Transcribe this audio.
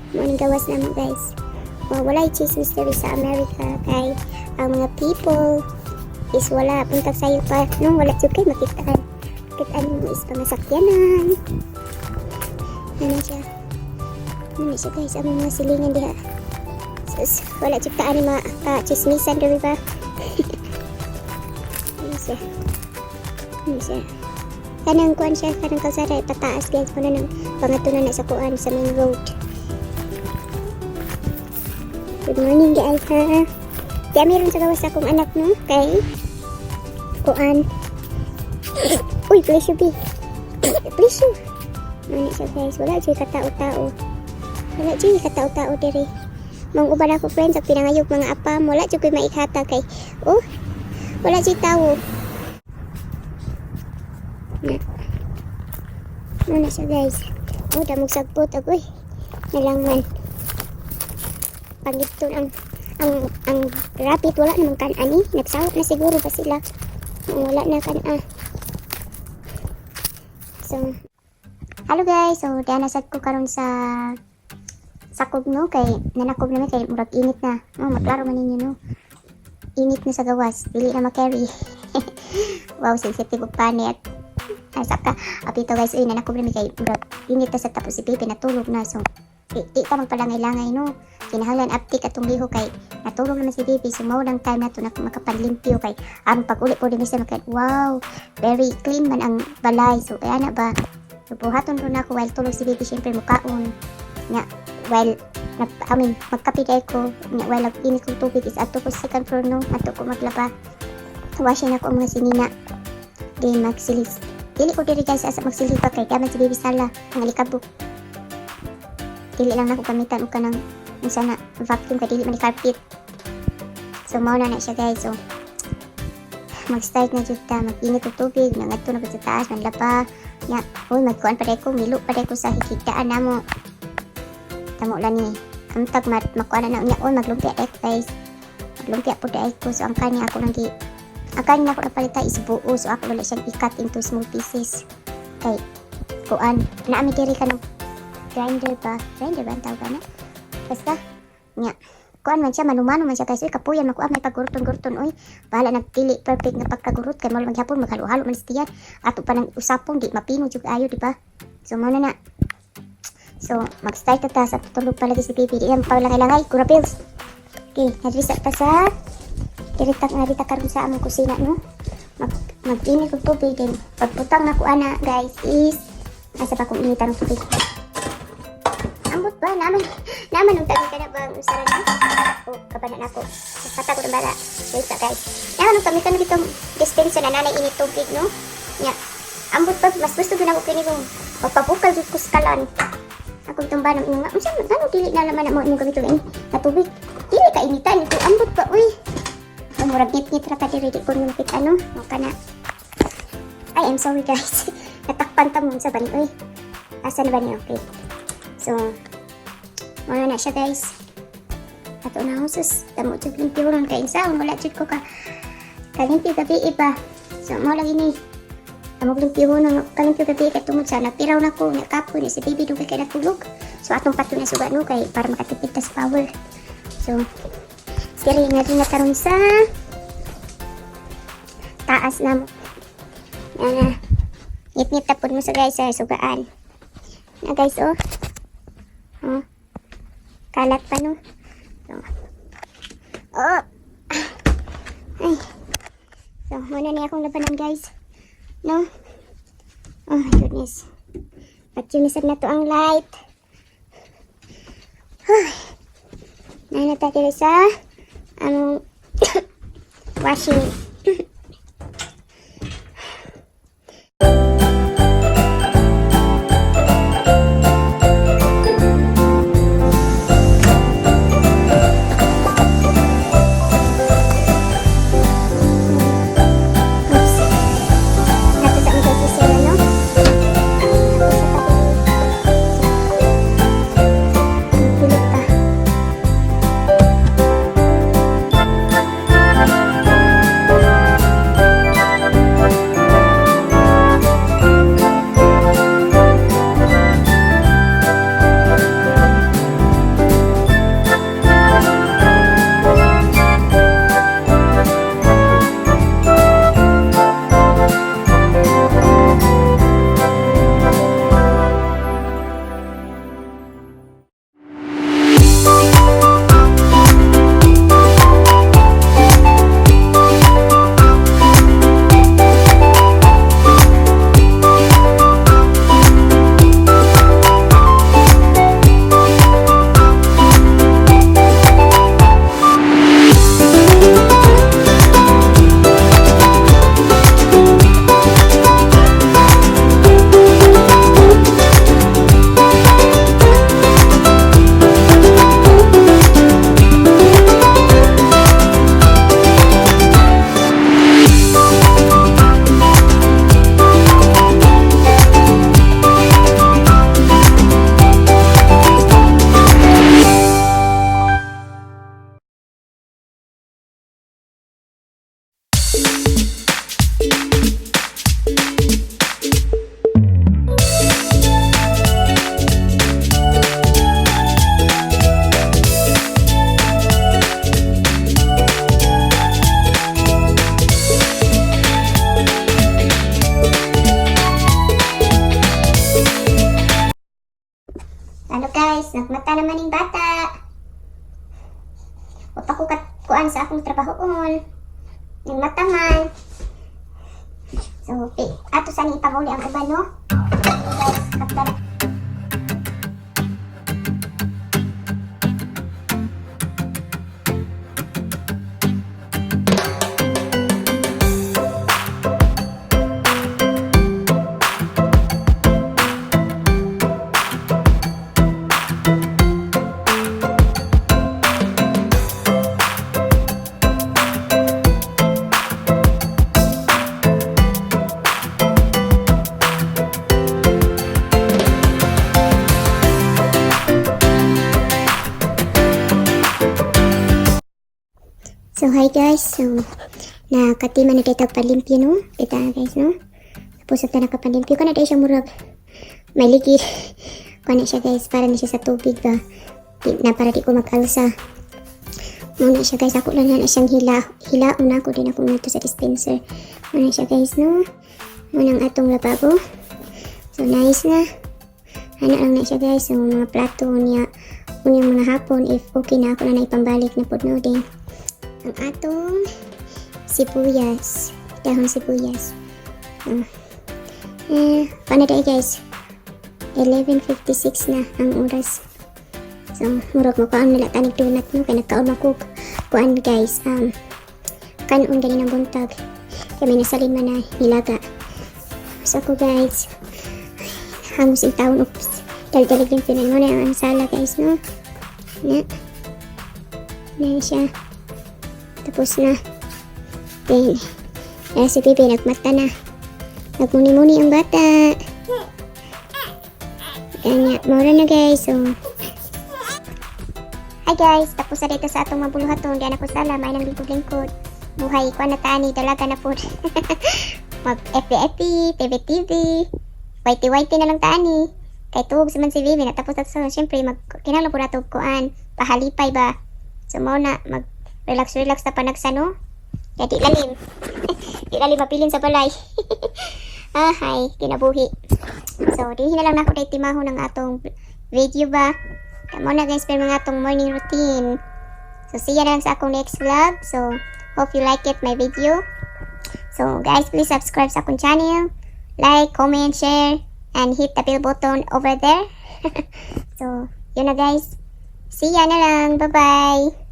Mo ning gawas namo, guys. Well, walay chismis diri sa America kay ang mga people is wala puntag sayo pa no, wala jud kay makitaan. Kitaan mo is pangasakyanan. Ano siya? Ano siya, guys? Ang mga silingan diha. Sus, wala jud ta ani ma chismisan diri ba? Ano siya? Ano siya? Kanang kuan siya, kanang kalsada pataas, guys, muna nang pangatunan na sa kuan sa main road. Good morning, guys, ha. Kaya meron sa gawas akong anak, no? Kay kuan. Uy, bless you, B. Bless you. Ano siya, guys? Wala jud katao-tao. Wala jud katao-tao diri. Mga uban ako friends, ang pinangayog mga apam, wala jud ko'y maikata kay, oh, wala jud tawo. Na. Ano na siya, guys? Oh, damog sagpot agoy. Nalang man. Pangiton ang rabbit, wala namang kan-ani. Nagsawa na siguro ba sila? Wala na kan-a. So, hello guys. So, diyan na sad ko karon sa sakob, no, kay nanakob naman kay murag init na. Oh, maklaro man ninyo, no. Init na sa gawas, dili na ma-carry. Wow, sensitive og panit. Asa ka? Apito, guys, uy, nanakob naman kay murag init na sa, tapos si Pipi natulog na. So, di ta magpalangay-langay, no. Kinahanglan aptik atong liho kay natulog naman si Pipi. So, mao lang time nato na makapanlimpyo kay ang pag-uli po din sa maka, wow, very clean man ang balay. So, kaya na ba? So, buhaton ro na ako while tulog si Baby, syempre mukaon. Nya, while nag, I mean, magkape kay ko, nya, while nag-init kong tubig is ato ko sa second floor, no, ato ko maglaba. Washing ako ang mga sinina. Di magsilis. Dili ko diri, guys, asa magsilhi pa kay daman si Baby sala, ang alikabok. Dili lang nako gamitan og kanang unsa na vacuum kay dili man ni carpet. So mao na na siya, guys. So mag-start na jud ta, mag-init og tubig, nangadto na ko sa taas, manlaba. Nya, uy, magkuan pa ko, milo pa ko sa higdaan namo. Tamo lang ni. Amtag mat makuan na na unya, uy, maglumpia ko, guys. Maglumpia po dai ko. So ang kani ako nang gi ang kani ako napalita is buo, so ako wala siyang i-cut into small pieces. Kay kuan, naami diri kanang grinder ba? Grinder ba ang tawag na? Basta, nya, kuan man siya, manumano man siya, guys. Uy, kapuyan, makuha may pagurton-gurton, uy. Bahala nagpili, perfect nga pagkagurot, kay mo maghapon, maghalo-halo man siya. Ato pa nang usapong, di mapino jud ayo, di ba? So, mao na na. So, mag-start ta sa tutulog pa lagi si Pipi. Di yan pa langay-langay, kura pills. Okay, nadrisa pa sa dirita nga rita karon sa among kusina, no. Mag-init og tubig din. Pagputang na ko ana, guys, is asa pa kong initan og tubig. Ambot ba naman naman nung tabi ka na ba ang usaran na? Oh, kabana na ako. Kata ko ng bala. Wait ta, guys. Naman nung kami kanu ditong dispenser na nanay init tubig, no. Nya. Ambot pa mas gusto gyud ako kini kung magpabukal jud ko sa kalan. Akong tumba ng ingon nga, unsa man ngano dili na laman na mo imong gamiton ini na tubig. Dili ka initan ito, ambot pa uy. Ang murag ngit-ngit ra ka diri, di ko nyo makita, no. Mo kana. Ay, I'm sorry, guys. Natakpan ta mo sa bani uy. Asa na ba niya? Okay. So, wala na siya, guys. Ato na sus, damo jud limpyo ron kay insaon wala jud ko ka kalimpyo gabi iba. So, mo lagi ni. Amo limpyo no, kalimpyo gabi kay tungod sa napiraw na ko, nakapo ni si baby dugay kay natulog. So, atong pato na suga, no, kay para makatipid ta sa power. So, diri na din na karon sa taas na mo. Na, ngit-ngit na pud mo sa guys sa sugaan. Na guys, oh. Oh. Kalat pa, no. So, oh. Ay. So, muna niya akong labanan, guys. No? Oh my goodness. Vacuum na to ang light. Ay. Na na tayo sa among washing. Oops. Nato sa among kusina, no? Ako sa tabi. Pilit pa. naman ning bata. Wa pa ko kat kuan sa akong trabahoon. Nagmata man. So, ato sa ni ipamuli ang uban, no? So, guys, kapta. So, hi guys. So, nakatima na dito palimpyo, no? Kita guys, no? Tapos ito nakapalimpyo ko na dahil siya murag. May ligi. Kuha na siya guys, para na siya sa tubig ba. Di, na para di ko mag-alsa. Muna siya guys, ako lang na siyang hila. Hila, una ko din ako nito sa dispenser. Muna siya guys, no? Muna ang atong lababo. So, nice na. Ana lang na siya guys. So, mga plato niya. Unyang mga hapon, if okay na ako na naipambalik na pod no din ang atong sibuyas. Dahon sibuyas. Ah. Eh, paano tayo guys? 11:56 na ang oras. So, murag mo kaon nila tanig donut no kay nagkaon ako kuan guys. Kanon gani ng buntag. Kay may nasalin man na nilaga. So ako guys, hangos in taon, oops. Dal-dalig yung pinan mo na ang sala guys, no? Na. Na siya. Tapos na. Then, kaya si Bibi nagmata na. Nagmuni-muni ang bata. Kanya, maura na guys. So, hi guys, tapos na dito sa atong mabuluhaton. Diyan ako sala, may nang lingkod-lingkod. Buhay, kuha na tani, dalaga na po. Mag FB-FB, TV-TV, YT-YT na lang tani. Kay tuog sa man si Bibi, natapos na so, syempre, mag, kinahanglan po na kuan, pahalipay ba. So, mao na, mag, relax relax na panagsa no. Kaya di lalim. Di lalim mapilin sa balay. Ah, hi, kinabuhi. So, di na lang nako day timahon ang atong video ba. Kamo na guys, pero mga atong morning routine. So, see ya na lang sa akong next vlog. So, hope you like it, my video. So, guys, please subscribe sa akong channel. Like, comment, share, and hit the bell button over there. So, yun na guys. See ya na lang. Bye-bye.